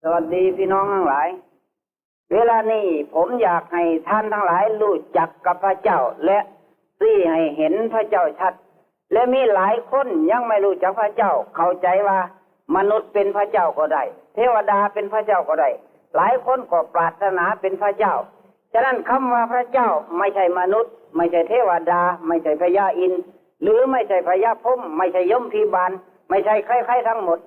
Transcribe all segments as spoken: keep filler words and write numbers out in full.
สวัสดีพี่น้องทั้งหลาย เวลานี้ผมอยากให้ท่านทั้งหลายรู้จักกับพระเจ้า และชี้ให้เห็นพระเจ้าชัด และมีหลายคนยังไม่รู้จักพระเจ้า เข้าใจว่ามนุษย์เป็นพระเจ้าก็ได้ เทวดาเป็นพระเจ้าก็ได้ หลายคนก็ปรารถนาเป็นพระเจ้า ฉะนั้นคำว่าพระเจ้าไม่ใช่มนุษย์ ไม่ใช่เทวดา ไม่ใช่พญาอินทร์ หรือไม่ใช่พญาพรหม ไม่ใช่ยมพีบาล ไม่ใช่ใครๆทั้งหมด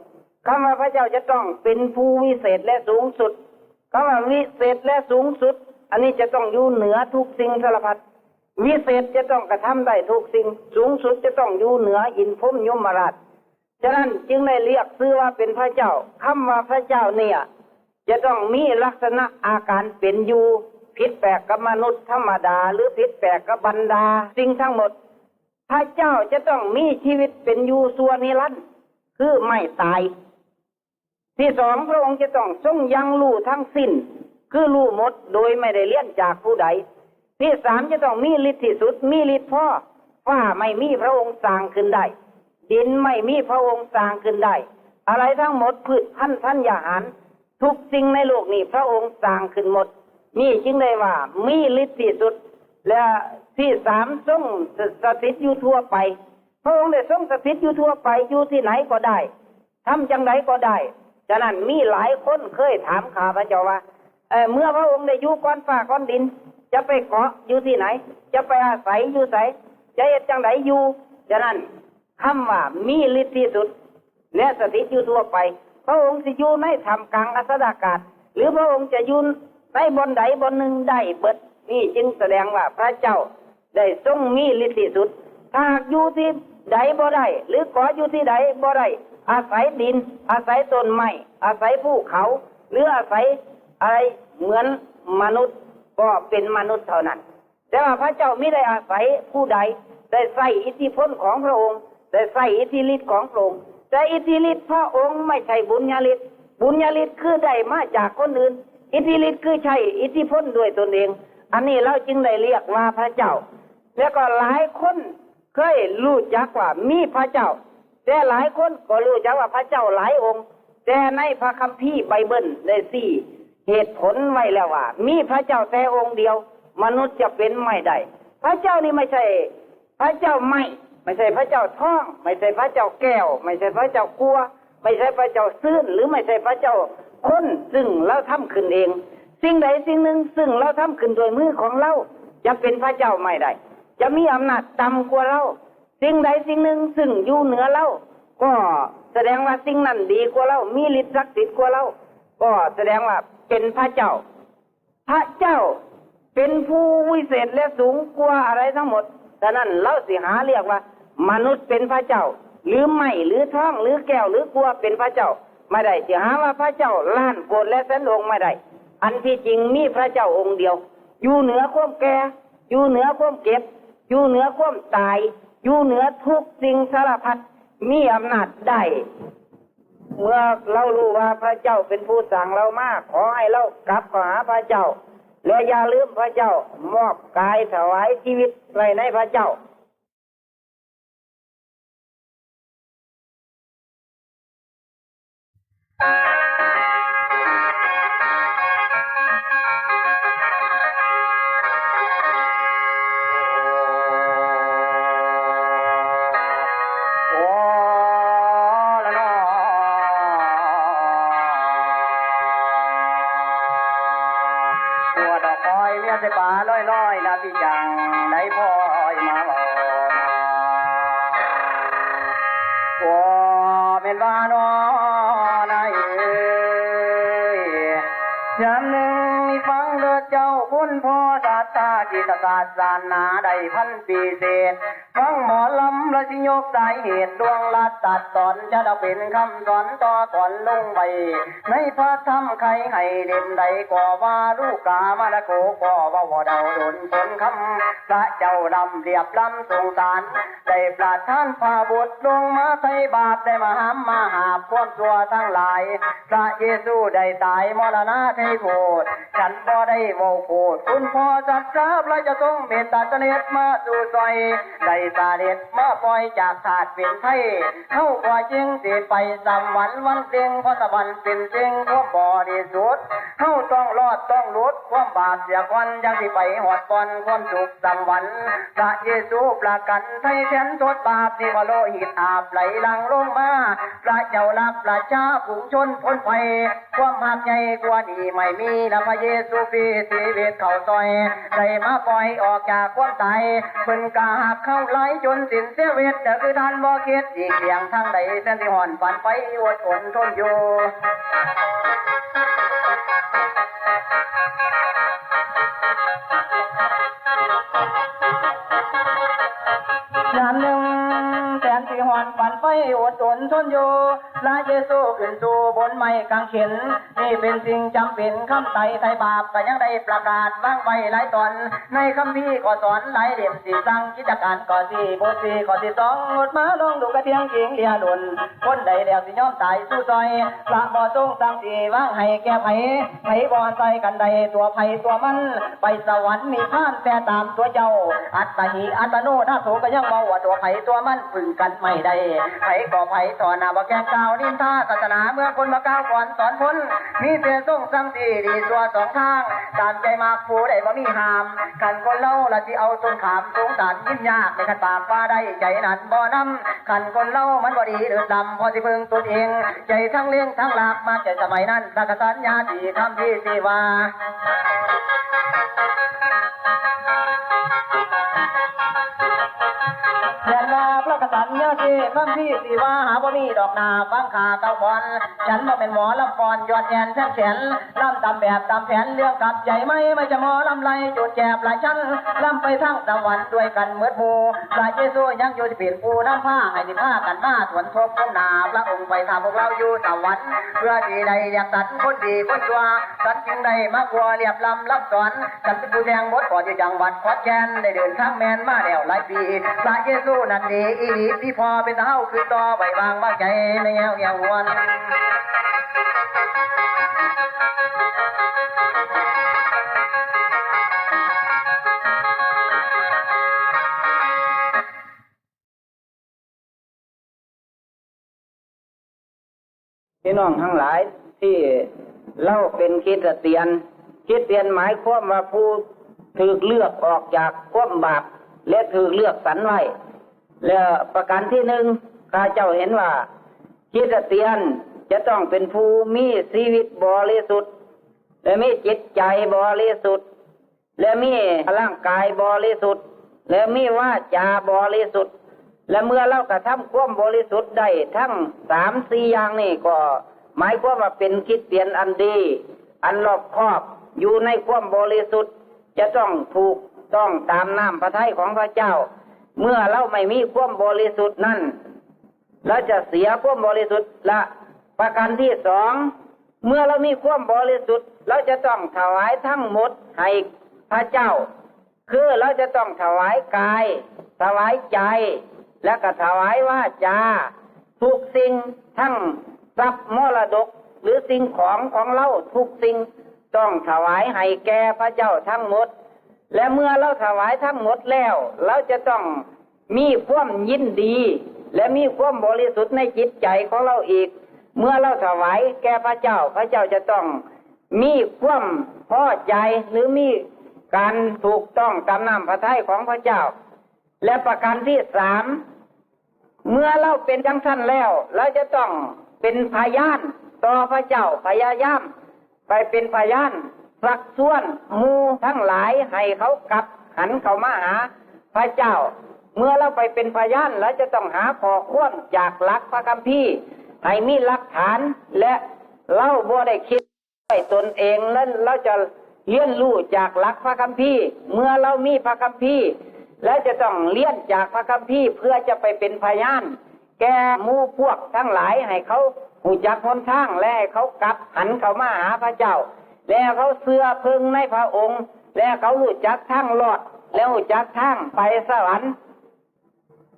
คำว่าพระเจ้าจะต้องเป็นผู้วิเศษและสูงสุด คำว่าวิเศษและสูงสุด อันนี้จะต้องอยู่เหนือทุกสิ่งสารพัด วิเศษจะต้องกระทำได้ทุกสิ่ง สูงสุดจะต้องอยู่เหนืออินทร์พรหมยมราช ฉะนั้นจึงได้เรียกชื่อว่าเป็นพระเจ้า คำว่าพระเจ้าเนี่ย จะต้องมีลักษณะอาการเป็นอยู่ ผิดแปลกกับมนุษย์ธรรมดา หรือผิดแปลกกับบรรดาสิ่งทั้งหมด พระเจ้าจะต้องมีชีวิตเป็นอยู่ชั่วนิรันดร์ คือไม่ตาย ที่สอง พระองค์จะต้องทรงยังรู้ทั้งสิ้น คือรู้หมดโดยไม่ได้เรียนจากผู้ใด ที่สาม จะต้องมีฤทธิ์ที่สุด มีฤทธิ์พอ ฟ้าไม่มีพระองค์สร้างขึ้นได้ ดินไม่มีพระองค์สร้างขึ้นได้ อะไรทั้งหมด พืชพันธุ์ธัญญาหาร ทุกสิ่งในโลกนี้พระองค์สร้างขึ้นหมด นี่จึงได้ว่ามีฤทธิ์ที่สุด และที่สาม ทรงสถิตอยู่ทั่วไป พระองค์ได้ทรงสถิตอยู่ทั่วไป อยู่ที่ไหนก็ได้ ทำจังใดก็ได้ ฉะนั้นมีหลายคนเคยถามข้าพเจ้าว่า เอ่อ เมื่อพระองค์ได้อยู่ก้อนฟ้าก้อนดิน จะไปเกาะอยู่ที่ไหน จะไปอาศัยอยู่ไส จะเฮ็ดจังใดอยู่ ฉะนั้นคำว่ามีฤทธิ์ที่สุด และสถิตอยู่ทั่วไป พระองค์สิอยู่ในท่ามกลางอัสดากาศ หรือพระองค์จะอยู่ในบ่อนใดบ่อนหนึ่งได้เบิด นี่จึงแสดงว่าพระเจ้า ได้ทรงมีฤทธิ์ที่สุด ถ้าหากอยู่ที่ใดบ่ได้ หรือเกาะอยู่ที่ใดบ่ได้ อาศัยดิน อาศัยต้นไม้ อาศัยภูเขา หรืออาศัยอะไรเหมือนมนุษย์ ก็เป็นมนุษย์เท่านั้น แต่ว่าพระเจ้ามิได้อาศัยผู้ใด ได้ใช้อิทธิพลของพระองค์ ได้ใช้อิทธิฤทธิ์ของพระองค์ แต่อิทธิฤทธิ์พระองค์ไม่ใช่บุญญาฤทธิ์ บุญญาฤทธิ์คือได้มาจากคนอื่น อิทธิฤทธิ์คือใช้อิทธิพลด้วยตนเอง อันนี้เราจึงได้เรียกว่าพระเจ้า แล้วก็หลายคนเคยรู้จักว่ามีพระเจ้า แต่หลายคนก็รู้จักว่าพระเจ้าหลายองค์ แต่ในพระคัมภีร์ไบเบิลได้ชี้เหตุผลไว้แล้วว่า มีพระเจ้าแต่องค์เดียว มนุษย์จะเป็นไม่ได้ พระเจ้านี่ไม่ใช่พระเจ้าไม้ ไม่ใช่พระเจ้าทอง ไม่ใช่พระเจ้าแก้ว ไม่ใช่พระเจ้ากัว ไม่ใช่พระเจ้าซื่น หรือไม่ใช่พระเจ้าคน ซึ่งเราทำขึ้นเอง สิ่งใดสิ่งหนึ่งซึ่งเราทำขึ้นด้วยมือของเรา จะเป็นพระเจ้าไม่ได้ จะมีอำนาจต่ำกว่าเรา สิ่งใดสิ่งหนึ่งซึ่งอยู่เหนือเรา ก็แสดงว่าสิ่งนั้นดีกว่าเรา มีฤทธิ์ศักดิ์สิทธิ์กว่าเรา ก็แสดงว่าเป็นพระเจ้า พระเจ้าเป็นผู้วิเศษและสูงกว่าอะไรทั้งหมด ฉะนั้นเราสิหาเรียกว่ามนุษย์เป็นพระเจ้า หรือไม้ หรือทอง หรือแก้ว หรือกัวเป็นพระเจ้า ไม่ได้ สิหาว่าพระเจ้าล้านโกดและแสนองค์ไม่ได้ อันที่จริงมีพระเจ้าองค์เดียว อยู่เหนือความแก่ อยู่เหนือความเจ็บ อยู่เหนือความตาย อยู่เหนือทุกสิ่งสารพัด มีอำนาจได้ เมื่อเรารู้ว่าพระเจ้าเป็นผู้สร้างเรามา ขอให้เรากลับเข้าหาพระเจ้า และอย่าลืมพระเจ้า มอบกายถวายชีวิตไว้ในพระเจ้า โอ้ ละนอ ปวดดอกคอยเมียใส่ป่าลอยๆ นะพี่จัง ได้พ่อยมาเว้า โอ้ แม่นว่านอนายเอ้ย ยามหนึ่งมีฟังเด้อเจ้าคุณพ่อศาสตรากิตศาสนาได้พันปีเศษ ฟังหมอลำและสิยกสายเหตุดวงรัฐตัดตอนจะได้เป็นคำสอนต่อก่อนลงไป ในพระธรรมไขให้เล่มใดก็ว่าลูกกามาละโกก็ว่าบ่เดาโดนผลคำ พระเจ้าลำเรียบลำสงสาร ได้ประทานพระบุตรลงมาไถ่บาป ได้มาห้ามมาหาบความชั่วทั้งหลาย พระเยซูได้ตายมรณาไถ่โทษ ฉันบ่ได้ โมโพดคุณพ่อสัตว์สาพระเจ้าทรงเมตตาเสด็จมาสู่ซอย ได้เสด็จมาปล่อยจากธาตุเป็นไทย เฮาก็จึงสิไปสวรรค์วันเพ็ง เพราะสวรรค์เป็นเพ็งความบริสุทธิ์ เฮาต้องรอดต้องหลุดความบาปเสียก่อน ยังสิไปฮอดบ่อนความสุขสวรรค์ พระเยซูประกันไถ่แทนโทษบาป ที่พระโลหิตอาบไหลหลั่งลงมา พระเจ้ารักประชาฝูงชนพ้นภัย ความฮักใหญ่กว่านี้ไม่มี และพระเยซูฟรีชีวิตเข้าซอย ได้มาปล่อยออกจากความตาย เพิ่นกะฮักเฮาหลายจนสิ้นเสียเวท แต่คือท่านบ่คิดหลีกเลี่ยงทางใด แทนที่ฮ้อนปานไฟอดทนทนอยู่ ยามหนึ่งแสนสี่ฮ้อนปานไฟอดทนทนอยู่ พระเยซูขึ้นสู่บนไม้กางเขน นี่เป็นสิ่งจำเป็น คำไถ่ไถ่บาปก็ยังได้ประกาศวางไว้หลายตอน ในคัมภีร์ก็สอนหลายเล่ม สิสั่งกิจการก็สี่บทสี่ข้อที่สอง งดมาลองดูกระเทียงเกียงเลียดน คนใดแล้วสิยอมตายสู้ซอย พระบ่ทรงสั่งสิวางให้แก่ไผ ไผบ่ใส่กันใดตัวไผตัวมัน ไปสวรรค์นิพพานแต่ตามตัวเจ้า อัตตาหิอัตโนนาโถก็ยังเว้าว่าตัวไผตัวมัน พึ่งกันไม่ได้ ไผก็ไผต่อหน้าบ่แก่งกล่าวนินทาศาสนา เมื่อคนบ่กล่าวก่อนสอนคน มีแต่ทรงสั่งสิดีชั่วสองทาง ตามใจมักผู้ใดบ่มีห้าม คันคนเฮาละสิเอาตนข้ามสงสารยินยาก ในคันปากว่าได้ใจนั้นบ่นำ คันคนเฮามันบ่ดีเลิศล้ำ พอสิเพิ่งตนเอง ใจทั้งเลงทั้งหลาก มาแต่สมัยนั้น พระกษัตริย์ญาติคำที่สิว่า แม่นว่าพระกษัตริย์ยาเกคำที่สิว่า หาบ่มีดอกหนาฟังข่าเก้าก่อน ฉันบ่เป็นหมอลำฟ้อนยอดแอนแทนแขน ลำตามแบบตามแผน เรื่องกับใหญ่ไม่ ไม่จะหมอลำไรจุดแจบหลายชั้น ลำไปทางสวรรค์ด้วยกันเมิดหมู่ พระเยซูยังอยู่ที่เป็นผู้นำพา ให้สิพากันมาสวนทบก้มหน้า พระองค์ไปทางพวกเราอยู่สวรรค์ เพื่อที่ได้เรียกสัตว์คนดีคนชั่ว สัตว์จึงได้มากัวเรียบลำรับสอน ฉันเป็นผู้แทงบทก่อนอยู่จังหวัดขอนแก่น ได้เดินทางแม่นมาแล้วหลายปี พระเยซูนั่นดีอีหลี พี่พ่อเป็นเฮาคือต่อไว้วางวางใจในแนวแนวหวน พี่น้องทั้งหลายที่เฮาเป็นคริสเตียน คริสเตียนหมายความว่าผู้ถูกเลือกออกจากความบาปและถูกเลือกสรรไว้ และประการที่หนึ่ง ข้าเจ้าเห็นว่าคริสเตียนจะต้องเป็นผู้มีชีวิตบริสุทธิ์ และมีจิตใจบริสุทธิ์ และมีร่างกายบริสุทธิ์ และมีวาจาบริสุทธิ์ และเมื่อเฮากระทำความบริสุทธิ์ได้ทั้งสามสี่อย่างนี้ก็หมายความว่าเป็นคริสเตียนอันดี อันรอบคอบ อยู่ในความบริสุทธิ์ จะต้องถูกต้องตามน้ำพระทัยของพระเจ้า เมื่อเฮาไม่มีความบริสุทธิ์นั้น เฮาจะเสียความบริสุทธิ์ละ ประการที่สอง เมื่อเฮามีความบริสุทธิ์ เฮาจะต้องถวายทั้งหมดให้พระเจ้า คือเฮาจะต้องถวายกาย ถวายใจ และก็ถวายวาจา ทุกสิ่ง ทั้งทรัพย์มรดก หรือสิ่งของของเฮาทุกสิ่ง ต้องถวายให้แก่พระเจ้าทั้งหมด และเมื่อเฮาถวายทั้งหมดแล้ว เฮาจะต้องมีความยินดี และมีความบริสุทธิ์ในจิตใจของเฮาอีก เมื่อเฮาถวายแก่พระเจ้า พระเจ้าจะต้องมีความพอใจ หรือมีการถูกต้องตามน้ำพระทัยของพระเจ้า และประการที่สาม เมื่อเฮาเป็นจังซั่นแล้ว เฮาจะต้องเป็นพยานต่อพระเจ้า พยายามไปเป็นพยานชักชวนหมู่ทั้งหลายให้เขากลับหันเข้ามาหาพระเจ้า เมื่อเฮาไปเป็นพยาน เฮาจะต้องหาข้อความจากหลักพระคัมภีร์ให้มีหลักฐาน และเฮาบ่ได้คิด ด้วยตนเองนั้น เฮาจะเรียนรู้จากหลักพระคัมภีร์ เมื่อเฮามีพระคัมภีร์ เฮาจะต้องเรียนจากพระคัมภีร์ เพื่อจะไปเป็นพยานแก่หมู่พวกทั้งหลาย ให้เขาฮู้จักหนทาง และให้เขากลับหันเข้ามาหาพระเจ้า และเขาเชื่อเพิ่งในพระองค์ และเขาฮู้จักทางรอด และฮู้จักทางไปสวรรค์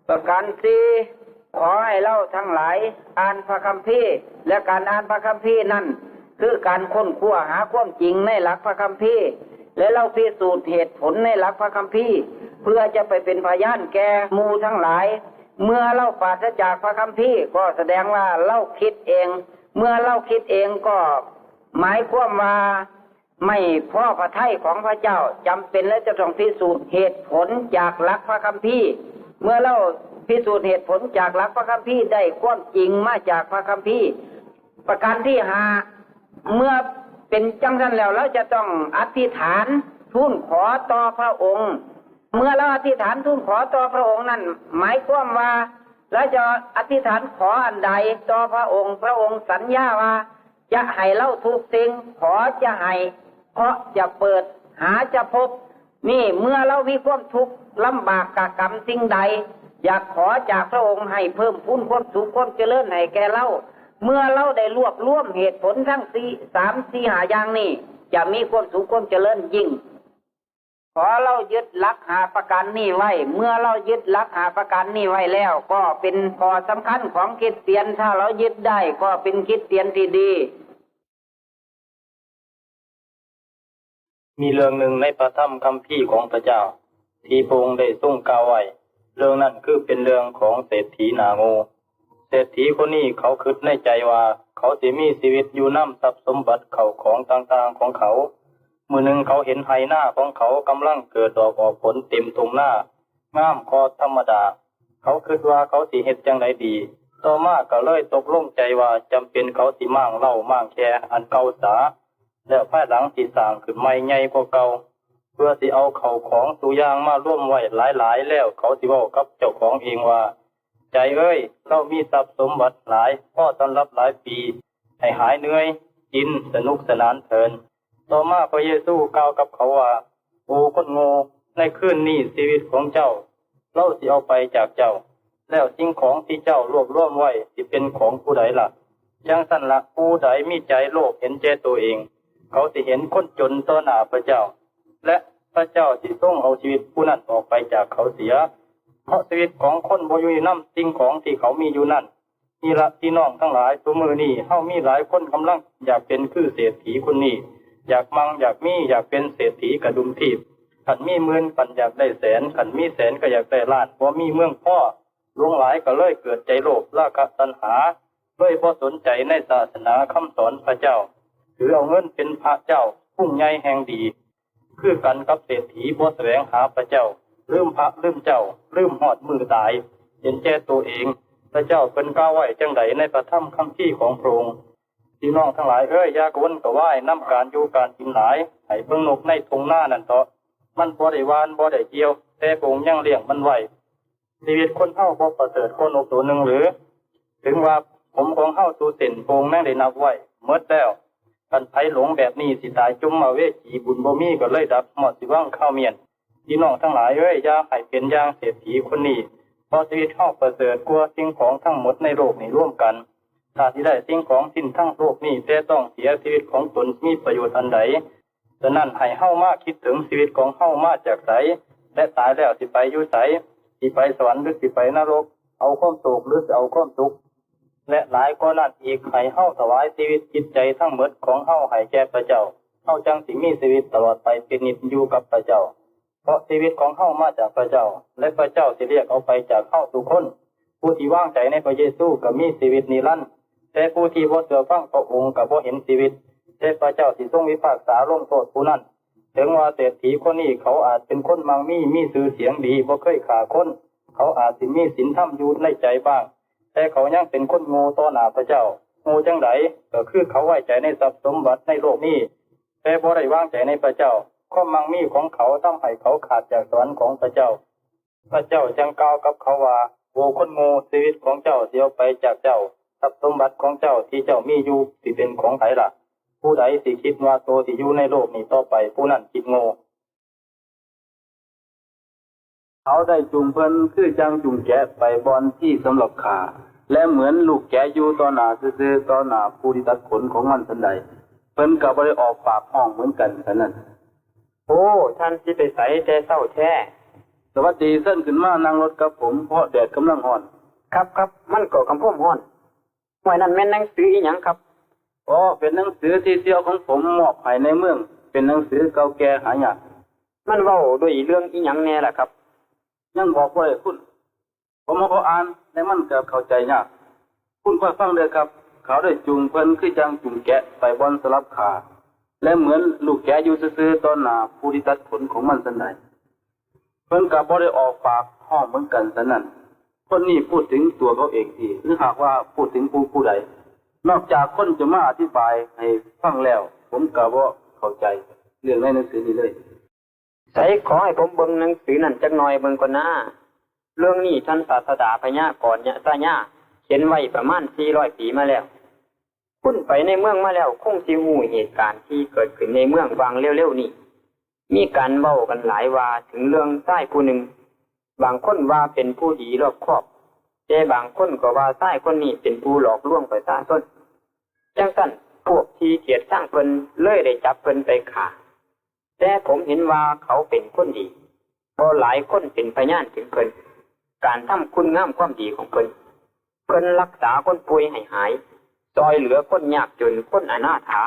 ประการสี่ ขอให้เฮาทั้งหลายอ่านพระคัมภีร์ และการอ่านพระคัมภีร์นั้น คือการค้นคว้าหาความจริงในหลักพระคัมภีร์ และเฮาพิสูจน์เหตุผลในหลักพระคัมภีร์ เพื่อจะไปเป็นพยานแก่หมู่ทั้งหลาย เมื่อเฮาปราศจากพระคัมภีร์ ก็แสดงว่าเฮาคิดเอง เมื่อเฮาคิดเองก็หมายความว่าไม่พอพระทัยของพระเจ้า จำเป็นแล้วจะต้องพิสูจน์เหตุผลจากหลักพระคัมภีร์ เมื่อเฮาพิสูจน์เหตุผลจากหลักพระคัมภีร์ ได้ความจริงมาจากพระคัมภีร์ ประการที่ห้า เมื่อเป็นจังซั่นแล้ว เฮาจะต้องอธิษฐานทูลขอต่อพระองค์ เมื่อเฮาอธิษฐานทูลขอต่อพระองค์นั้น หมายความว่าเฮาจะอธิษฐานขออันใดต่อพระองค์ พระองค์สัญญาว่าจะให้เฮาทุกสิ่ง ขอจะให้ เคาะจะเปิด หาจะพบ นี่เมื่อเฮามีความทุกข์ลำบากกะกำสิ่งใด อยากขอจากพระองค์ให้เพิ่มพูนความสุขความเจริญให้แก่เฮา เมื่อเฮาได้รวบรวมเหตุผลทั้งสี่ สาม สี่ ห้า อย่างนี้ จะมีความสุขความเจริญยิ่ง ขอเฮายึดหลักห้าประการนี้ไว้ เมื่อเฮายึดหลักห้าประการนี้ไว้แล้ว ก็เป็นข้อสำคัญของคริสเตียน ถ้าเฮายึดได้ก็เป็นคริสเตียนที่ดี มีเรื่องหนึ่งในพระธรรมคัมภีร์ของพระเจ้า ที่พระองค์ได้ทรงกล่าวไว้ เรื่องนั้นคือเป็นเรื่องของเศรษฐีหน้าโง่ เศรษฐีคนนี้เขาคิดในใจว่าเขาสิมีชีวิตอยู่นำทรัพย์สมบัติเข้าของต่างๆของเขา มื้อหนึ่งเขาเห็นไฮ่นาของเขากำลังเกิดดอกออกผลเต็มทุ่งนา งามกว่าธรรมดา เขาคิดว่าเขาสิเฮ็ดจั่งใดดี ต่อมาก็เลยตกลงใจว่าจำเป็นเขาสิม้างเล้าม้างแค่อันเก่าซะ แล้วภายหลังสิสร้างขึ้นใหม่ใหญ่กว่าเก่า เพื่อสิเอาเข้าของซุอย่างมารวมไว้หลายๆ แล้วเขาสิเว้ากับเจ้าของเองว่า ใจเอ้ย เฮามีทรัพย์สมบัติหลาย พอต้อนรับหลายปี ให้หายเหนื่อย กินสนุกสนานเถิน ต่อมาพระเยซูกล่าวกับเขาว่า โอ้คนโง่ ในคืนนี้ชีวิตของเจ้า เฮาสิเอาไปจากเจ้า แล้วสิ่งของที่เจ้ารวบรวมไว้สิเป็นของผู้ใดล่ะ จั่งซั้นละ ผู้ใดมีใจโลภเห็นแก่ตัวเอง เขาสิเห็นคนจนต่อหน้าพระเจ้า และพระเจ้าสิทรงเอาชีวิตผู้นั้นออกไปจากเขาเสีย เพราะชีวิตของคนบ่อยู่นำสิ่งของที่เขามีอยู่นั้น นี่ละพี่น้องทั้งหลาย ซุมื้อนี้เฮามีหลายคนกำลังอยากเป็นคือเศรษฐีคนนี้ อยากมั่งอยากมี อยากเป็นเศรษฐีกระดุมทีบ คันมีหมื่นก็อยากได้แสน คันมีแสนก็อยากได้ล้าน บ่มีเมืองพอ หลวงหลายก็เลยเกิดใจโลภ ราคะตัณหา เลยบ่สนใจในศาสนาคำสอนพระเจ้า ถือเอาเงินเป็นพระเจ้า ผู้ใหญ่แห่งดี คือกันกับเศรษฐีบ่แสวงหาพระเจ้า ลืมพระลืมเจ้า ลืมฮอดมื้อตาย เห็นแก่ตัวเอง พระเจ้าเพิ่นกล่าวไว้จั่งใดในพระธรรมคัมภีร์ของพระองค์ พี่น้องทั้งหลายเอ้ย อย่ากระวนกระวายนำการอยู่การกินหลาย ให้เบิ่งนกในทุ่งนานั่นเถาะ มันบ่ได้หว่านบ่ได้เกี่ยว แต่พระองค์ยังเลี้ยงมันไว้ ชีวิตคนเฮาบ่ประเสริฐกว่านกตัวหนึ่งหรือ ถึงว่าผมของเฮาสู่เส้นพระองค์ยังได้นับไว้หมดแล้ว คันไผหลงแบบนี้สิตายจมอเวจี บุญบ่มีก็เลยดับ ฮอดสิหว่างคาวเมียน พี่น้องทั้งหลายเอ้ย อย่าให้เป็นอย่างเศรษฐีคนนี้ เพราะชีวิตเฮาประเสริฐกว่าสิ่งของทั้งหมดในโลกนี้รวมกัน ถ้าสิได้สิ่งของสิ้นทั้งโลกนี้ แต่ต้องเสียชีวิตของตนมีประโยชน์อันใด ฉะนั้นให้เฮามาคิดถึงชีวิตของเฮามาจากไส และตายแล้วสิไปอยู่ไส สิไปสวรรค์หรือสิไปนรก เอาความโศกหรือสิเอาความสุข และหลายกว่านั้นอีก ให้เฮาถวายชีวิตจิตใจทั้งหมดของเฮาให้แก่พระเจ้า เฮาจั่งสิมีชีวิตตลอดไปเป็นนิจอยู่กับพระเจ้า เพราะชีวิตของเฮามาจากพระเจ้า และพระเจ้าสิเรียกเอาไปจากเฮาทุกคน ผู้ที่วางใจในพระเยซูก็มีชีวิตนิรันดร์ แต่ผู้ที่บ่เชื่อฟังพระองค์ก็บ่เห็นชีวิต แต่พระเจ้าสิทรงพิพากษาลงโทษผู้นั้น ถึงว่าเศรษฐีคนนี้เขาอาจเป็นคนมั่งมี มีชื่อเสียงดี บ่เคยฆ่าคน เขาอาจสิมีศีลธรรมอยู่ในใจบ้าง แต่เขายังเป็นคนโง่ต่อหน้าพระเจ้า โง่จั่งใด ก็คือเขาไว้ใจในทรัพย์สมบัติในโลกนี้ แต่บ่ได้วางใจในพระเจ้า ความมั่งมีของเขาทำให้เขาขาดจากสวรรค์ของพระเจ้า พระเจ้าจั่งกล่าวกับเขาว่า โอ้คนโง่ ชีวิตของเจ้าสิเอาไปจากเจ้า ทรัพย์สมบัติของเจ้าที่เจ้ามีอยู่สิเป็นของไผล่ะ ผู้ใดสิคิดว่าโตสิอยู่ในโลกนี้ต่อไป ผู้นั้นคิดโง่ เขาได้จูงเพิ่นคือจั่งจูงแกะไปบ่อนที่สำหรับฆ่า และเหมือนลูกแกะอยู่ต่อหน้าซื่อๆ ต่อหน้าผู้ที่ตัดขนของมันฉันใด เพิ่นก็บ่ได้ออกปากฮ้องเหมือนกันฉันนั้น โอ้ ท่านสิไปไสแต่เช้าแท้ สวัสดี เชิญขึ้นมานั่งรถกับผม เพราะแดดกำลังฮ้อน ครับ ครับ มันก็กำพมฮ้อน ห้วย นั่นแม่นหนังสืออิหยังครับ อ๋อ เป็นหนังสือที่เสี่ยวของผมมอบให้ในเมือง เป็นหนังสือเก่าแก่หายาก มันเว้าด้วยเรื่องอิหยังแน่ล่ะครับ ยังบอกบ่ได้คุณ ผมเอาเขาอ่าน และมันก็เข้าใจยาก คุณคอยฟังเด้อครับ เขาได้จูงเพิ่นคือจั่งจูงแกะไปบ่อนสลับขา และเหมือนลูกแกะอยู่ซื่อๆต่อหน้าผู้ที่ตัดขนของมันซั่นใด เพิ่นก็บ่ได้ออกปากฮ้องเหมือนกันฉะนั้น คนนี้พูดถึงตัวเขาเองติ หรือหากว่าพูดถึงผู้ผู้ใด นอกจากคนจะมาอธิบายให้ฟังแล้ว ผมก็บ่เข้าใจเรื่องในหนังสือนี้เลย ใส ขอให้ผมเบิ่งหนังสือนั่นจักหน่อยเบิ่งก่อนนา เรื่องนี้ท่านศาสดาพยากรณ์ยะสายา เขียนไว้ประมาณสี่ร้อยปีมาแล้ว คุณไปในเมืองมาแล้วคงสิฮู้เหตุการณ์ที่เกิดขึ้นในเมืองว่างเร็วๆนี้ มีการเว้ากันหลายว่าถึงเรื่องชายผู้หนึ่ง บางคนว่าเป็นผู้ดีรอบคอบ แต่บางคนก็ว่าชายคนนี้เป็นผู้หลอกลวงประชาชน จั่งซั้น พวกที่เกียจชังเพิ่นเลยได้จับเพิ่นไปฆ่า แต่ผมเห็นว่าเขาเป็นคนดี เพราะหลายคนเป็นพยานถึงเพิ่น การทำคุณงามความดีของเพิ่น เพิ่นรักษาคนป่วยให้หาย ซ่อยเหลือคนยากจน คนอนาถา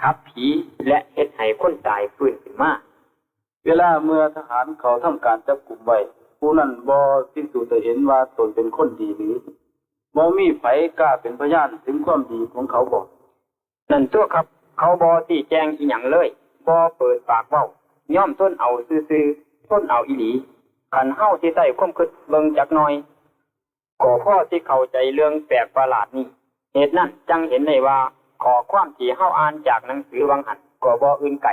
ขับผี และเฮ็ดให้คนตายฟื้นขึ้นมา เวลาเมื่อทหารเขาทำการจับกุมไว้ ผู้นั้นบ่พิสูจน์ให้เห็นว่าตนเป็นคนดีหรือ บ่มีไผกล้าเป็นพยานถึงความดีของเขาบ่ นั่นตั๊วครับ เขาบ่ซี้แจงอิหยังเลย บ่เปิดปากเว้า ยอมทนเอาซื่อๆ ทนเอาอีหลี คันเฮาสิใช้ความคิดเบิ่งจักหน่อย ก็พอสิเข้าใจเรื่องแปลกประหลาดนี้ เหตุนั้นจั่งเห็นได้ว่า ข้อความที่เฮาอ่านจากหนังสือหว่างหั้นก็บ่อื่นไกล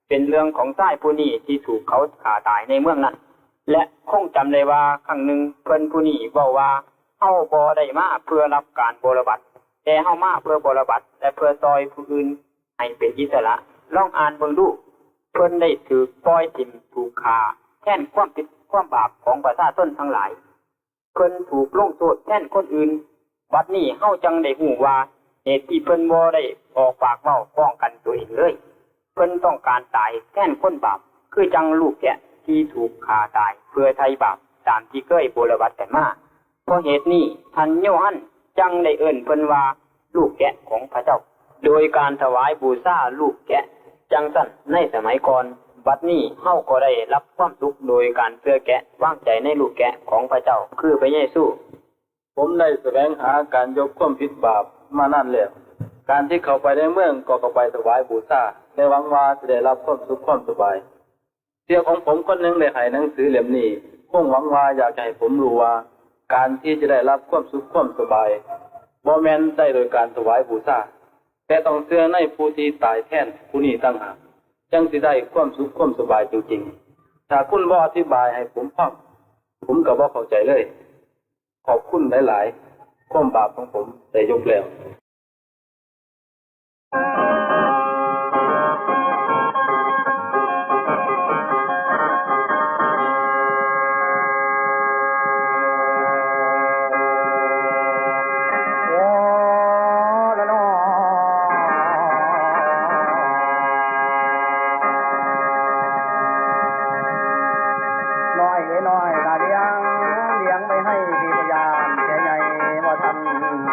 เป็นเรื่องของชายผู้นี้ที่ถูกเขาฆ่าตายในเมืองนั้น และคงจำได้ว่าครั้งหนึ่งเพิ่นผู้นี้เว้าว่า เฮาบ่ได้มาเพื่อรับการบรบัตร แต่เฮามาเพื่อบรบัตรและเพื่อซ่อยผู้อื่นให้เป็นอิสระ ลองอ่านเบิ่งดู เพิ่นได้ถูกปล่อยถิ่ม ถูกฆ่าแทนความผิดความบาปของประชาชนทั้งหลาย เพิ่นถูกลงโทษแทนคนอื่น บัดนี้เฮาจั่งได้ฮู้ว่าเหตุที่เพิ่นบ่ได้ออกปากเว้าป้องกันตัวเองเลย เพิ่นต้องการตายแทนคนบาป คือจั่งลูกแกะที่ถูกฆ่าตายเพื่อไถ่บาป ตามที่เคยบรบัตรกันมา เพราะเหตุนี้ท่านโยฮันจั่งได้เอิ้นเพิ่นว่าลูกแกะของพระเจ้า โดยการถวายบูชาลูกแกะจั่งซั้นในสมัยก่อน บัดนี้เฮาก็ได้รับความสุขโดยการเชื่อแกะ วางใจในลูกแกะของพระเจ้า คือพระเยซู ผมได้แสวงหาการยกความผิดบาปมานานแล้ว การที่เข้าไปในเมืองก็เข้าไปถวายบูชา และหวังว่าจะได้รับความสุขความสบาย เสี่ยของผมคนหนึ่งได้ให้หนังสือเล่มนี้ คงหวังว่าอยากจะให้ผมรู้ว่า การที่จะได้รับความสุขความสบาย บ่แม่นได้โดยการถวายบูชา แต่ต้องเชื่อในผู้ที่ตายแทนผู้นี้ต่างหาก จั่งสิได้ความสุขความสบายจริงๆ ถ้าคุณบ่อธิบายให้ผมฟัง ผมก็บ่เข้าใจเลย ขอบคุณหลายๆ ความบาปของผมได้ยกแล้ว โอ้ ละนอ น้อยเอ๋ยน้อย ถ้าเลี้ยง เลี้ยงไม่ให้ พี่พยานแก่ใหญ่บ่ทัน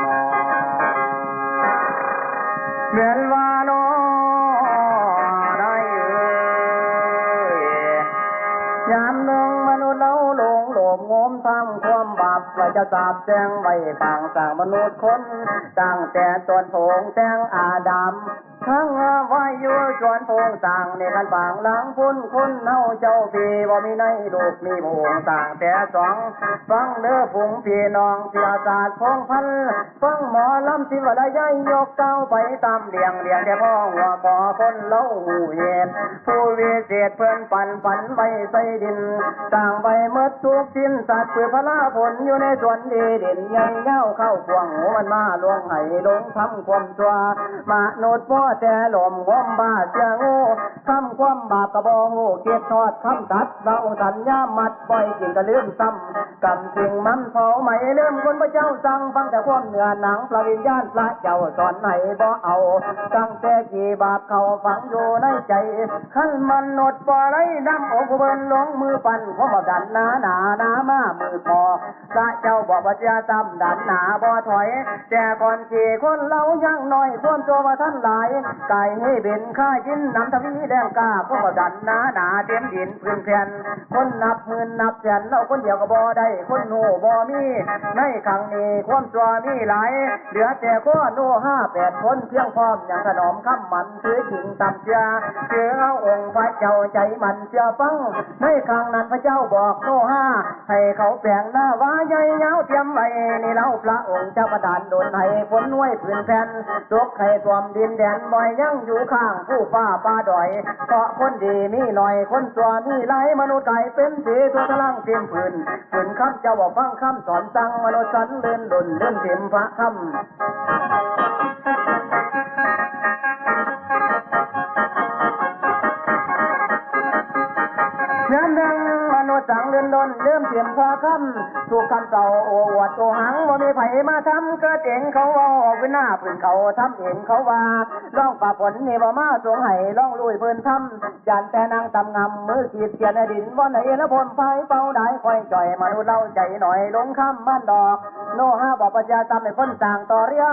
นอ แม่นว่าน้อ นายเอ๋ย ยามหนึ่งมนุษย์เราหลงโลภโงมทำความบาป ว่าจะสาปแช่งไว้ปางสร้างมนุษย์คน ตั้งแต่ต้นโพงแตงอาดัม ทั้งว่าอยู่สวนโพงสร้าง ในคันปางหลังพุ้น คนเฮาเจ้าพี่บ่มีในลูกมีโพงสร้างแต่สอง ฟังเด้อฝูงพี่น้องเสียศาสตร์พงษ์พันธุ์ ฟังหมอลำศิวะละยายยกก้าวไปตามเลี่ยง เลี่ยงแต่พ้องว่าขอคนเล่าหูเหตุ ผู้วิเศษเพิ่นปันฝันไว้ใส่ดิน สร้างไว้หมดทุกสิ้น สัตว์พืชพลาผลอยู่ในสวนดีดิน ใหญ่ยาวเข้ากว้าง มันมาลวงให้หลงทำความชั่ว มนุษย์พ่อแต่หลอมความบ้าเชื่อโง่ ทำความบาปกะบ่โง่ คิดทอดคำสัตย์ เราสัญญามัด ปล่อยกินกะลืมซ้ำ กำสิ่งมันเผาไหม้ลืมคุณพระเจ้าสั่ง ฟังแต่ความเหนือหนัง พระวิญญาณพระเจ้าสอนให้บ่เอา ตั้งแต่ขี้บาปเข้าฝังอยู่ในใจ คันมนุษย์บ่ได้นำองค์ผู้เพิ่นลงมือปั้น ความบาปดันหนาหนาหนามามือพอ พระเจ้าบอกว่าจะตำดันหนาบ่ถอย แต่ก่อนขี้คนเรายังน้อย ความชั่วว่าท่านหลาย กายให้เบญค่ายินนำทวีแรงกล้า พวกดันหนาหนาเต็มดินพื้นแผ่น คนนับหมื่นนับแสน เอาคนเดียวก็บ่ได้ คนโง่บ่มี ในครั้งนี้ความชั่วมีหลาย เหลือแต่ข้อโน้ห้าแปดคน เพียงพร้อมยังถนอมคำมัน ถือจริงตามเชื่อ ถือเอาองค์พระเจ้าใจมันเชื่อฟัง ในครั้งนั้นพระเจ้าบอกโน้ห้า ให้เขาแปลงหน้าว่าใหญ่ยาวเตรียมไว้ นี่เล่าพระองค์เจ้าประทานดลให้ฝนห้วยพื้นแผ่น ตกให้ท่วมดินแดน บ่อยยังอยู่ข้างภูฟ้าป่าดอย เพราะคนดีมีหน่อย คนชั่วมีหลาย มนุษย์กลายเป็นเศษทั่วทั้งล่างเต็มพื้น ขึ้นคำเจ้าบอกฟังคำสอนสั่ง มนุษย์สันเลื่อนดนเลื่อนเต็มพระคำ ยามหนึ่งมนุษย์สังเลื่อนดนเริ่มเตรียมพอคำ ถูกคำเก่าโออวดโอหัง บ่มีไผมาทำ เกิดเองเขาเว้า ขึ้นหน้าพื้นเขาทำเองเขาว่า ร้องป่าฝนนี่บ่มาสงไห้ ร้องลุยพื้นทำ ยันแต่นางตำงำ มือขีดเขียนในดิน ว่อนในเอละพลพายเป่าได้ คอยจ่อยมนุษย์เล่าใจหน่อย ลงคำมันดอก โนห้าบอกปัญญาตำให้คนต่างต่อเรีย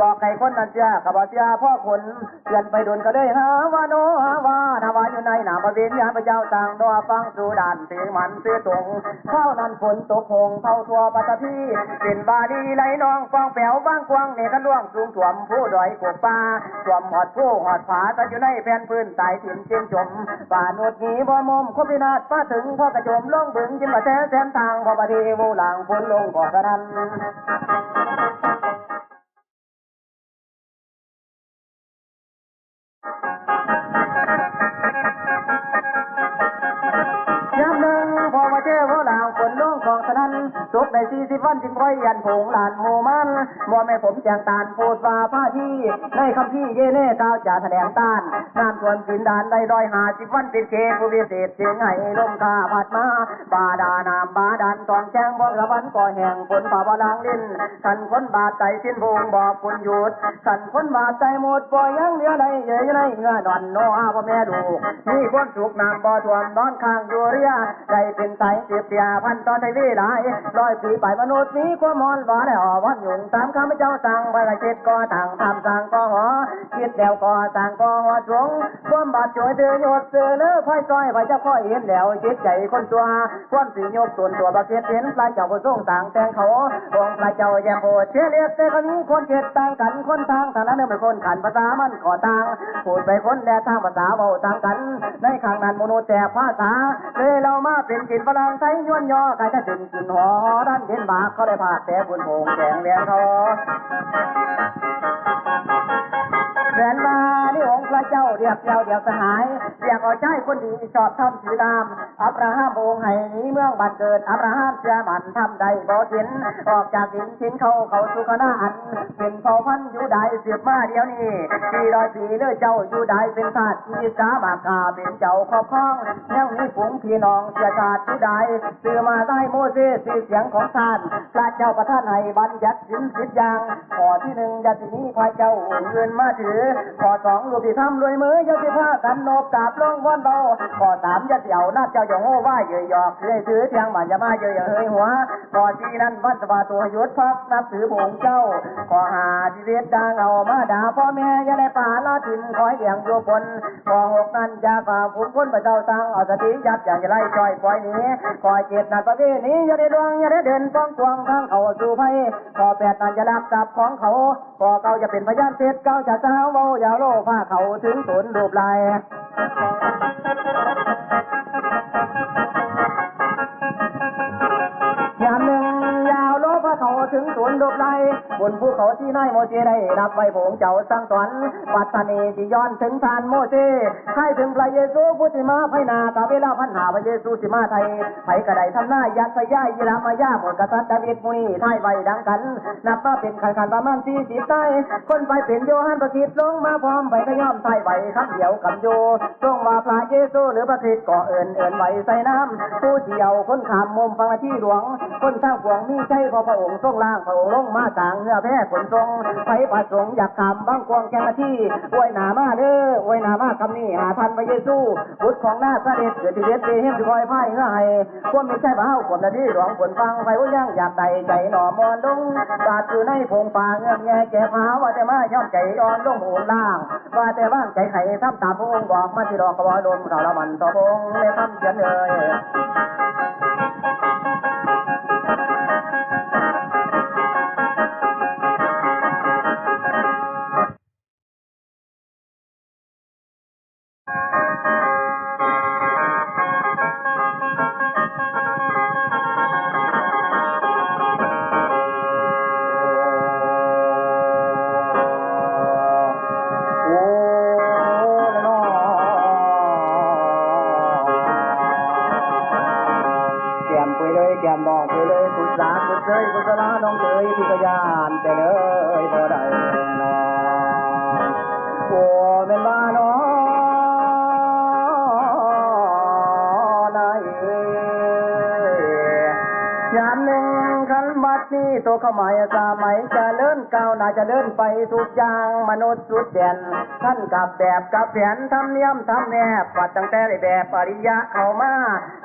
บอกให้คนนั้นเชื่อ ก็บ่เชื่อพ่อคน เตือนไปโดนก็เลยหาว่าโนหาว่านาวาอยู่ในหนามพระวิญญาณพระเจ้าต่างโนฟังสู่ด่านเสียงมันเสียตรง เท่านั้นฝนตกหงเท่าทั่วปัตตภี เป็นบาลีไหลนองฟองแปวบางกวางเนกะล่วงสูงท่วมผู้ดอยกกป่า ท่วมหอดผู้หอดผา ถ้าอยู่ในแผ่นพื้นตายถิ่นเจียนจม ป่านุดหนีบ่มมคบพินาศมาถึงพ่อกระโจมลงบึง ยิ้มมาแท้แสนทาง พอประเทวหลังฝนลงก่อสะนั้น ยามหนึ่งพอมาเจอหัวหลางฝนลงของสะนั้น ตกได้สี่สิบวันจึงค่อยยันผงหลานหมู่มัน บ่แม่นผมแจงตานพูดว่าพาที่ ในคัมภีร์เยเน่กล่าวจะแสดงต้าน น้ำท่วมสินดานได้ร้อยห้าสิบวันเป็นเขตผู้วิเศษเสียงให้ลมข้าพัดมา บาดาลน้ำบาดาลทองแจ้งบ่ละวันก็แห้งฝนฟ้าบ่ลางลิ้น สันคนบาดใจสิ้นพงบอกคุณหยุด สันคนบาดใจหมดบ่ยังเหลือใดเยอะอยู่ในเงือนอนโนอาพ่อแม่ลูก มีความสุขน้ำบ่ท่วมนอนข้างอยู่เรีย ได้เป็นสายเสียบเสียพันต่อไทยวิหลาย ร้อยปีไปมนุษย์มีความมอนบ่ได้อ่อวันยุงตามข้าพเจ้าสั่งไปละคิดก็ต่างทำสั่งก็หอ คิดแล้วก็สั่งก็หอสงความบาดจ่วยเดือยดเสือเลือค่อยซอยไปเจ้าค่อยเห็นแล้วจิตใจคนตัว ความสิยกตนตัวประเภทเห็นพระเจ้าผู้ทรงต่างแต่งเขา องค์พระเจ้าแยมโพธิ์เทเลสแต่ก็มีคนเจ็ดต่างกัน คนทางฐานะเนื้อเป็นคนขันภาษามันก่อต่าง พูดไปคนแดดทางภาษาเว้าต่างกัน ในข้างนั้นมนุษย์แต่ภาษา เลยเรามาเป็นกินฝรั่งไทยย้อนย่อใครจะถึงกินหอด้านเย็นบากเขาได้พาดแต่บุญโฮงแสงแดงเขา แสนมานี่องค์พระเจ้าเรียกเจ้าเดียวสหาย เรียกเอาใจคนดีชอบทำถือนาม อับราฮัมองค์ให้หนีเมืองบ้านเกิด อับราฮัมเชื่อมันทำได้บ่ถิน ออกจากดินถินเขาเขาสุขนาอัน เป็นเผ่าพันธุ์อยู่ได้สืบมาเดี๋ยวนี้สี่ร้อยปีเลือเจ้าอยู่ได้เป็นทาสที่สามารถกล้าเป็นเจ้าครอบครอง ยังมีฝูงพี่น้องเชื้อชาติอยู่ได้ ชื่อมาได้โมเสสชื่อเสียงของท่าน พระเจ้าประทานให้บัญญัติสินสิบอย่าง ข้อที่หนึ่งอย่าสิมีพระเจ้าองค์อื่นมาถือ ข้อสองรูปที่ทำด้วยมืออย่าสิพากันนบกราบลงวอนเบา ข้อสามอย่าสิเอาหน้าเจ้าอย่าโง่ว่าเยอะหยอกเลยถือเทียงมันอย่ามาเยอะอย่าเฮยหัว ข้อสี่นั้นวันสวาตัวหยุดพักนับถือพระองค์เจ้า ข้อห้าชีวิตดังเอามาด่าพ่อแม่อย่าได้ป่าละถิ่นคอยเลี้ยงอยู่บน ข้อหกนั้นอย่าฝ่าฝูงคนพระเจ้าตั้งเอาสติยับอย่าอย่าไล่จ่อยปล่อยหนี ข้อเจ็ดนั้นประเวณีอย่าได้ดวงอย่าได้เดินป้องกวางทางเขาสู่ไฟ ข้อแปดนั้นอย่าลักทรัพย์ของเขา ข้อเก้าอย่าเป็นพยานเท็จเก้าจะสาวเว้าอย่าโลภาเขาถึงตนรูปลาย ยามหนึ่งยาวโลภาเขาถึงตนรูปลาย บนภูเขาที่นายโมเสได้รับไว้พระองค์เจ้าสั่งสอน ปัตตานีที่ย้อนถึงท่านโมเส ใครถึงพระเยซูผู้ที่มาภายหน้ากาเวลาพันหาพระเยซูสิมาไทย ไผก็ได้ทำนายยักษ์พญายิรามายาหมดกษัตริย์ดาวิดมุนีท้ายไว้ดังกัน นับมาเป็นขันขันประมาณสี่สิบท้าย คนไปเป็นโยฮันพระคริสต์ลงมาพร้อมไปก็ยอมท้ายไว้คำเดียวกับโย ทรงว่าพระเยซูหรือพระคริสต์ก็เอิ้นเอิ้นไว้ใส่น้ำ ผู้ที่เอาคนข้ามมุมฟังที่หลวง คนทางปวงมีใจเพราะพระองค์ทรงล่างพระองค์ลงมาต่างเงือแพ้ขนทรง ไผประสงค์อยากข้ามบางกวงแกงนาที่อวยหนามาเด้ออวยหนา มาคำนี้หาท่านพระเยซู บุตรของนาซาเรธ เกิดที่เบธเลเฮม สิคอยพายเฮือให้ ความมีใช่ว่าเฮาขวมนาทีหลวงฝนฟัง ไผบ่ยังอยากได้ใจหน่อมอนลง บาดอยู่ในผงป่าเงือบแงแก่พา ว่าแต่มาย่อมใจอ่อนลงองค์ล่าง ว่าแต่วางใจไขทำตามพระองค์บอก มาสิดอกกระบอกลมเขาละมันต่อพระองค์ในคำเขียนเลย โอ้ละนอ แก้มเปื่อยเลย แก้มน้องเปื่อยเลย กุศลากุศเชยกุศลาน้องเอ๋ย พิจยานแต่เลยบ่ได้นอ โอ้แม่นว่าน้อนายเอ๋ย ยามหนึ่งคันบัดนี้ โตเข้าหมายสมัยเจริญก้าวหน้าเจริญไปทุกอย่าง มนุษย์สุดแดน ท่านกับแบบกับแผน ธรรมเนียมธรรมแนบ ปัดตั้งแต่ได้แบบอริยะเข้ามา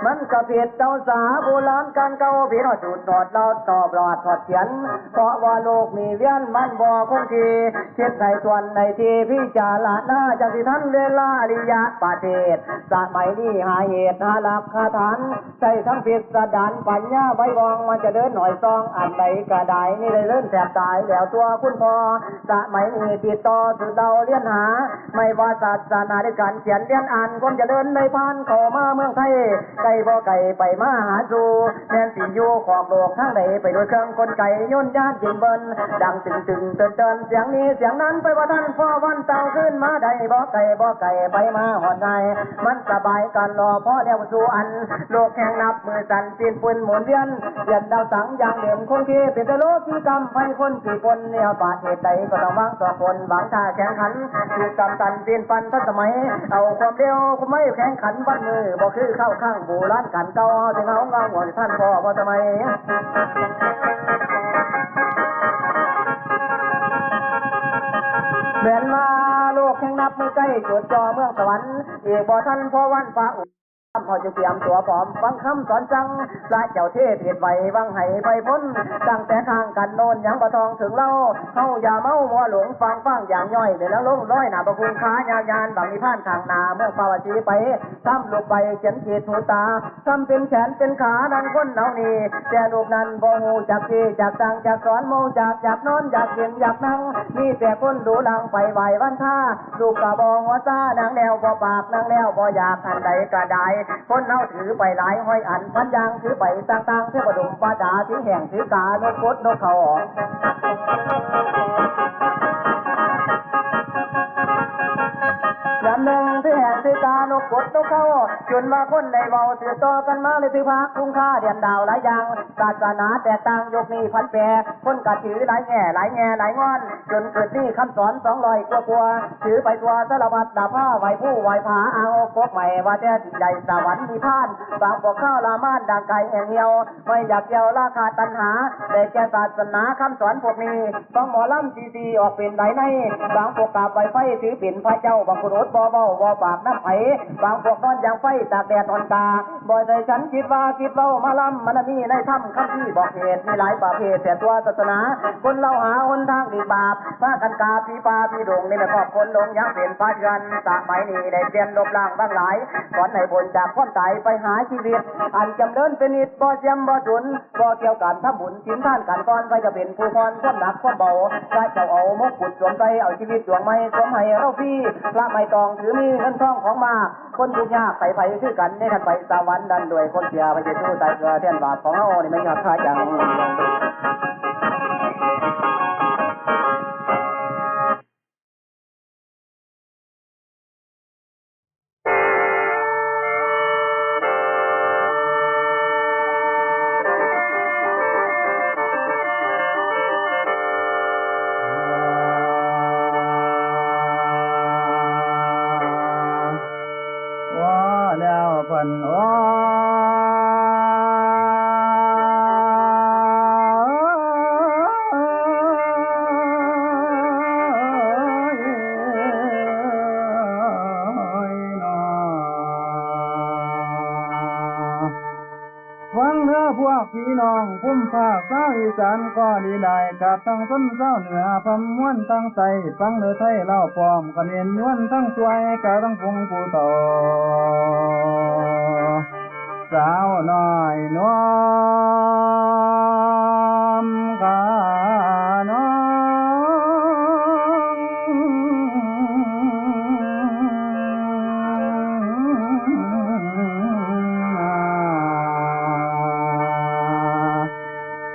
มันก็ผิดเจ้าสาโบราณการเก่า ผิดฮอดสูตรถอดลอดตอบรอดถอดเขียน เพราะว่าโลกมีเวียนมันบ่คงที่ คิดให้ส่วนในที่พิจารณา จังสิทันเวลาอริยะประเทศ สมัยนี้หาเหตุหาหลักหาฐาน ใช้ทั้งพิสดารปัญญาไว้วอง มันจะเดินหน่อยซอง อันใดก็ได้ นี่ได้เดินแทบตายแล้วตัวคุณพ่อ สมัยนี้ติดต่อสืบเล่าเรียนหา ไม่ว่าศาสนาหรือการเขียนเรียนอ่าน คนจะเดินในพานเข้ามาเมืองไทย ไกลบ่ไกลไปมาหาสู่ แม่นสิอยู่ขอบโลกทางใด ไปด้วยเครื่องกลไกยนต์ยานบินเบิน ดังตึงตึงเตือนเตือนเสียงนี้เสียงนั้น ไปว่าท่านพ่อวันเต่าขึ้นมาได้บ่ไกลบ่ไกลไปมาหอดไง มันสบายกันรอพอแล้วสู่อัน โลกแห่งนับมือสั่นปีนปืนหมุนเวียน เวียนดาวสังอย่างเด่นคงที่ เป็นแต่โลกที่กำไพคนสี่คน แนวบาดเหตุใดก็ต้องวางต่อคนหวังท่าแข่งขัน ถูกกำตันปีนปันทันสมัย เอาความเร็วความไม่แข่งขันวันมือ บ่คือเข้าข้างโบราณกันเก่า ถึงเอาเงาหัวท่านพ่อบ่สมัย แม่นมาโลกแห่งนับมือใกล้จดจ่อเมืองสวรรค์ อีกบ่ทันพอวันพระอุ เขาจึงเตรียมตัวพร้อมฟังคำสอนสั่ง พระเจ้าเทพเหตุไว้วังให้ไปพ้น ตั้งแต่ทางกันโน้นยังบ่ทองถึงเรา เฮาอย่าเมามัวหลงฟังฟังอย่างย่อย เดี๋ยวแล้วลงร้อยหน้าประคุณค้ายาวยานบังนิพพานข้างหน้า เมืองปาวสีไป ทำลูกไปเขียนขีดหูตา ทำเป็นแขนเป็นขาดังคนเหล่านี้ แต่ลูกนั้นบ่ฮู้จักที่จักตังจักสอน โมจักอยากนอนอยากกินอยากนั่ง มีแต่คนดูหลังไปไหว้วันท่า ลูกกะบ่หัวซา นางแล้วบ่ปาก นางแล้วบ่อยาก อันใดก็ได้ คนเฮาถือไปหลายห้อยอัน พันอย่างถือไปต่างๆ เทวดมปาดา ถือแห่งถือกานกกดนกเขา ยามหนึ่งถือแห่งถือกานกกดนกเขา จนว่าคนได้เว้าสืบต่อกันมา เลยถือพระคุงค่าเดียนดาวหลายอย่าง ศาสนาแตกต่างยกนี้พันแปร คนกะถือหลายแง่หลายแง่หลายงอน จนเกิดมีคำสอนสองร้อยกว่ากว่า ถือไปทั่วสารพัดดาผ้าไหว้ผู้ไหว้ผา เอากกใหม่ว่าแต่สิใหญ่สวรรค์นิพพาน บางพวกข้าวลามานดังไก่แห่งเหี่ยว ไม่อยากเกี่ยวราคาตัณหา แต่แก่ศาสนาคำสอนพวกนี้ ฟังหมอลำซีซีออกเป็นหลายใน บางพวกกราบไหว้ไฟถือเป็นพระเจ้า บางคนอดบ่เว้าบ่ปากน้ำไผ บางพวกนอนยางไฟตากแดดอ่อนตา บ่ใส่ฉันคิดว่าคิดเว้ามาลำมันมีในธรรมคำที่บอกเหตุ มีหลายประเภทแต่ตัวศาสนา คนเราหาหนทางหลีกบาป พากันกราบผีป่าผีดง นี่แหละครอบคนหลงยังเป็นพระเดือน สมัยนี้ได้เปลี่ยนลบล้างบางหลาย สอนให้พ้นจากความตายไปหาชีวิต อันจำเริญเป็นนิจบ่เจียมบ่จุน บ่เกี่ยวกันทำบุญศีลทานกันก่อน ไผจะเป็นผู้ผ่อนความหนักความเบา พระเจ้าเอามงกุฎสวมใส่ เอาชีวิตดวงใหม่สวมให้เราฟรี พระไม่ต้องถือมีเงินทองของมาก คนทุกข์ยากไผๆคือกัน ในคันไปสวรรค์ดันด้วยคนเสีย พระเยซูตายเพื่อแทนบาปของเฮา นี่ไม่ยากท่าจัง พวกพี่น้องภูมิภาคชาวอีสานก็ดีหลาย กับทั้งชนชาวเหนือ พม่วนทั้งไต ฟังเด้อไทยลาวพร้อม เขมรยวนทั้งซวย กับทั้งฝูงผู้เฒ่า สาวน้อยนวมขาน้อง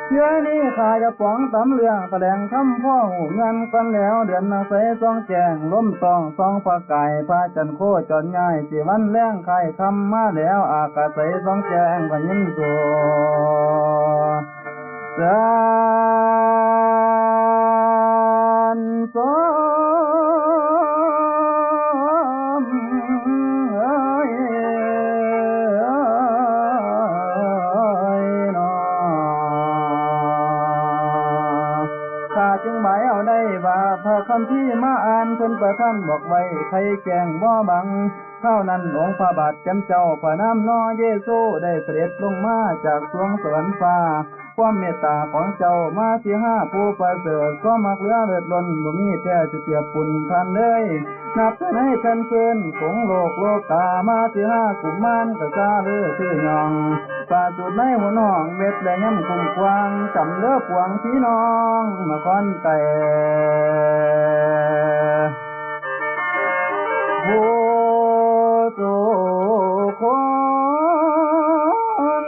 เทื่อนี้ข้าจะป๋องตำเรื่องแถลงธรรมพ่อหูเงินกันแล้ว เดือนนาใสส่องแจ้ง ลมตองส่องประกาย พระจันทร์โคจรย้าย สิวันแลงคล้ายค่ำมาแล้ว อากาศใสส่องแจ้งพระยินโส สานสมเอ้ย ข้าจึงหมายเอาได้ว่า พระคัมภีร์มาอ่าน เพิ่นประทานบอกไว้ ไขแจ้งบ่บัง คราวนั้นองค์พระบาทแจ่มเจ้า พระนามนอเยซู ได้เสด็จลงมาจากสวงสวรรค์ฟ้า ความเมตตาของเจ้ามาสิหาผู้ประเสริฐ ความมักเหลือเลิศล้น บ่มีแท้สิเทียบปุนท่านเลย นับแต่ในแผ่นพื้นของโลกโลกา มาสิหากุมารกะซาเลือชื่อยอง ประสูติในหัวน้องเม็ดและย่ำคุ้มกว้าง จำเด้อปวงพี่น้องนครไต ผู้สู่คน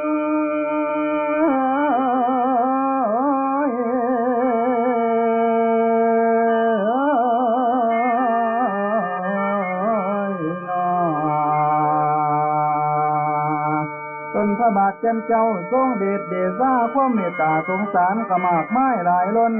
ต้นพระบาทแจ่มเจ้า ทรงเดชเดชา ความเมตตาสงสารก็มากมายหลายล้น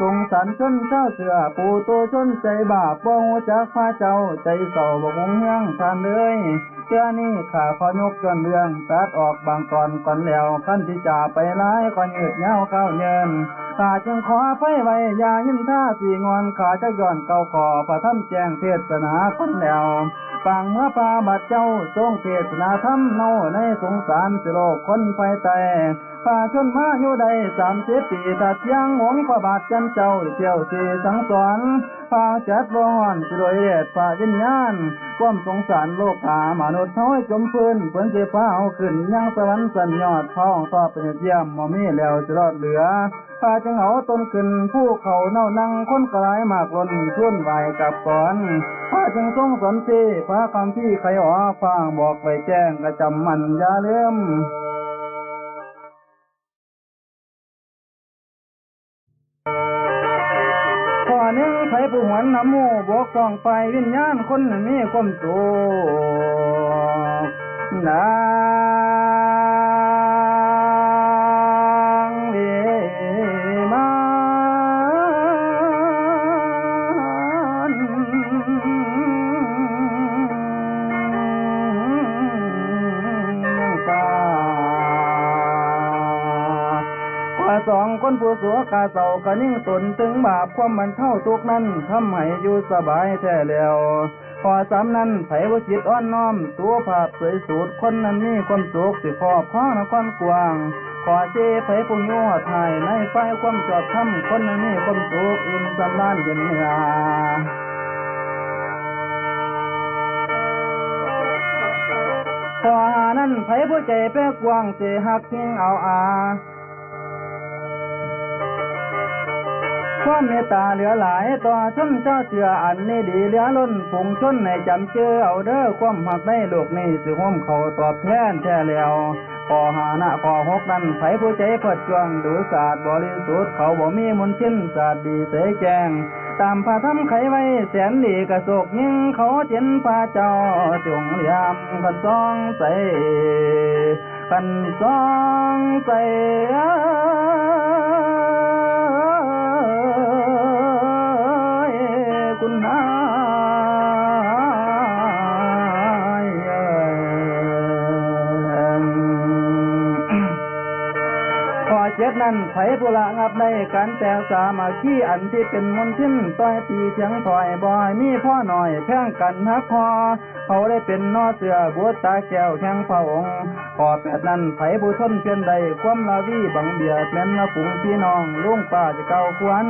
สงสารชนชาวเชื้อ ปุถุชนใจบาป บ่ฮู้จักพระเจ้า ใจเศร้าบ่คงเฮืองท่านเอ้ย เทื่อนี้ข้าขอยกย้อนเรื่อง ตัดออกบางตอนก่อนแล้ว คันสิจาไปหลายก็ยืดยาวคาวเยิน ข้าจึงขออภัยไว้ อย่ายินท่าสิงอน ข้าจะย้อนเก้าข้อพระธรรมแจ้งเทศนาก่อนแล้ว ปางเมื่อพระบาทเจ้าทรงเทศนาธรรมเนาในสงสารสิโลกคนภายใต้ พาชนมาอยู่ได้สามสิบปี ตัดยังองค์พระบาทแจ่มเจ้าเที่ยวสี่สั่งสอน พาจัดบ่ฮ้อนสิโดยเดชพระวิญญาณ ความสงสารโลกามนุษย์เฮาให้จมพื้น เพิ่นสิพาเฮาขึ้นยังสวรรค์ชั้นยอด พระองค์ทอดพระเนตรเยี่ยมบ่มีแล้วสิรอดเหลือ พาจึงเอาตนขึ้นภูเขาเนานั่งคนกระไรมากล้น ชวนไหว้กราบก่อน พาจึงทรงสอนเทพระคำที่ไขออก พระบอกไว้แจ้งกระจำมันอย่าลืม ข้อหนึ่ง ไผผู้หวนนำหมู่บกต้องไปวิญญาณคนนั้นมีความสุข นางวิมาน ข้อสอง คนผู้สัวกาเศร้ากะนิ่งตนตึงบาป ความบรรเทาทุกข์นั้นทำให้อยู่สบายแท้แล้ว ข้อสามนั้น ไผบ่จิตอ่อนน้อม สุภาพสวยสูด คนนั้นมีความสุข สิครอบครองนครกว้าง ข้อสี่ ไผผู้อยู่หอดท้าย ในฝ่ายความชอบธรรม คนนั้นมีความสุข อิ่มสำราญเย็นเนื้อ ข้อห้านั้น ไผผู้ใจแปรกว้าง สิฮักยิ่งเอาอา ความเมตตาเหลือหลาย ต่อชนชาวเชื้ออันนี้ดีเหลือล้น ฝูงชนให้จำเชื่อเอาเด้อ ความฮักในโลกนี้ สิโฮมเขาตอบแทนแท้แล้ว ข้อห้านะ ข้อหกนั้น ไผผู้ใจเพิดจวง ดูสะอาดบริสุทธิ์ เขาบ่มีมลทิน สะอาดดีใสแจ้ง ตามพระธรรมไขไว้ แสนดีกะโชคยิ่ง เขาเห็นพระเจ้าจงยาม คันส่องใส คันส่องใส เอ้ย คุณนาย ข้อเจ็ด นั้นไผผู้ละงับได้ การแตกสามัคคีอันที่เป็นมลทิน ต่อยตีเถียงถอยบ่ให้มีพ่อหน่อย แพงกันฮักคอ เขาได้เป็นนอเสือบุตรตาแก้วแห่งพระองค์ ข้อแปดนั้นไผผู้ทนเพียรได้ ความละวีบังเบียดแม้นมาฝูงพี่น้อง ลุงป้าจะเก่าควร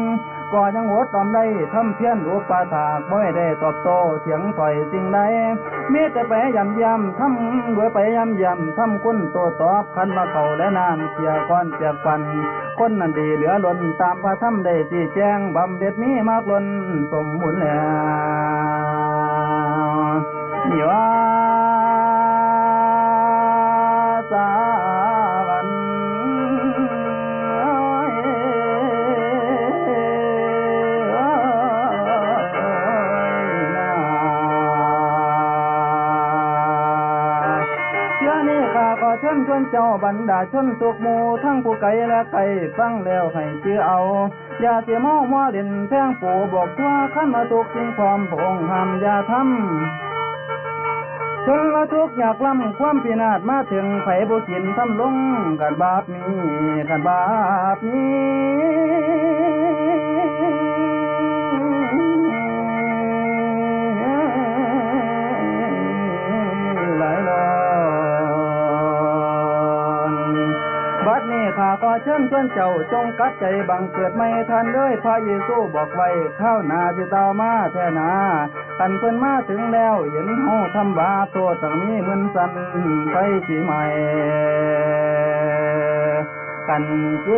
ก็ยังอดออมได้ ทำเพียรอุปถาก บ่ให้ได้ตอบโต้เถียงถอยสิ่งใด มีแต่ไปยำยำทำ โดยไปยำยำทำคุณโต้ตอบ คันว่าเขาและนางเสียก่อนเปียกปัน คนนั้นดีเหลือล้น ตามพระธรรมได้ชี้แจง บำเพ็ญมีมากล้นสมบูรณ์แล้ว นี่ว่าสาวัน เทื่อนี้ข้าขอเชิญชวนเจ้าบรรดาชนทุกหมู่ ทั้งผู้ไกลและใกล้ ฟังแล้วให้จื่อเอา อย่าเสียเมามัวเล่นแพงปูบอกตัว คันว่าทุกสิ่งพร้อมพระองค์ห้ามอย่าทำ ชนละทุกข์ยากล้ำความพินาศมาถึง ไผบ่กินทำลง กันบาปนี้ กันบาปนี้ หลายล้อน บัดนี้ข้าขอเชิญชวนเจ้าจงกลับใจบังเกิดใหม่ ท่านเอ้ย พระเยซูบอกไว้ คราวหน้าสิตามมาแท้หนา คันเพิ่นมาถึงแล้ว เห็นเฮาทำบาป โทษต้องมีหมื่นสัน ไปสิใหม่ กันเจ